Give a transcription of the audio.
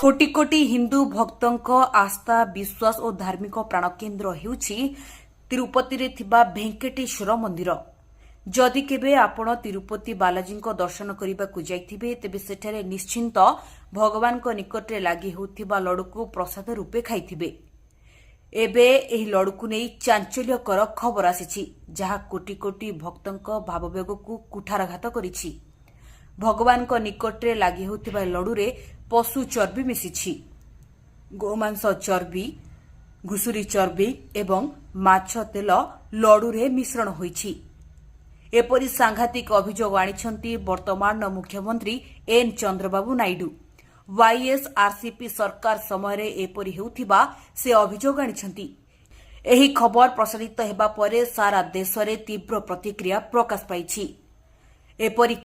କୋଟି କୋଟି ହିନ୍ଦୁ ଭକ୍ତଙ୍କ ଆସ୍ଥା, ବିଶ୍ୱାସ ଓ ଧାର୍ମିକ ପ୍ରାଣକେନ୍ଦ୍ର ହେଉଛି ତିରୁପତିରେ ଥିବା ଭେଙ୍କଟେଶ୍ୱର ମନ୍ଦିର। ଯଦି କେବେ ଆପଣ ତିରୁପତି ବାଲାଜୀଙ୍କ ଦର୍ଶନ କରିବାକୁ ଯାଇଥିବେ, ତେବେ ସେଠାରେ ନିଶ୍ଚିନ୍ତ ଭଗବାନଙ୍କ ନିକଟରେ ଲାଗି ହେଉଥିବା ଲଡୁକୁ ପ୍ରସାଦ ରୂପେ ଖାଇଥିବେ। ଏବେ ଏହି ଲଡୁକୁ ନେଇ ଚାଞ୍ଚଲ୍ୟକର ଖବର ଆସିଛି, ଯାହା କୋଟି କୋଟି ଭକ୍ତଙ୍କ ଭାବାବେଗକୁ କୁଠାରଘାତ କରିଛି। ଭଗବାନଙ୍କ ନିକଟରେ ଲାଗି ହେଉଥିବା ଲଡୁରେ ପଶୁ ଚର୍ବି ମିଶିଛି। ଗୋମାଂସ ଚର୍ବି, ଘୁଷୁରୀ ଚର୍ବି ଏବଂ ମାଛ ତେଲ ଲଡୁରେ ମିଶ୍ରଣ ହୋଇଛି। ଏପରି ସାଂଘାତିକ ଅଭିଯୋଗ ଆଣିଛନ୍ତି ବର୍ତ୍ତମାନର ମୁଖ୍ୟମନ୍ତ୍ରୀ ଏନ୍ ଚନ୍ଦ୍ରବାବୁ ନାଇଡୁ। ୱାଇଏସ୍ଆରସିପି ସରକାର ସମୟରେ ଏପରି ହେଉଥିବା ସେ ଅଭିଯୋଗ ଆଣିଛନ୍ତି। ଏହି ଖବର ପ୍ରସାରିତ ହେବା ପରେ ସାରା ଦେଶରେ ତୀବ୍ର ପ୍ରତିକ୍ରିୟା ପ୍ରକାଶ ପାଇଛି। ଏପରି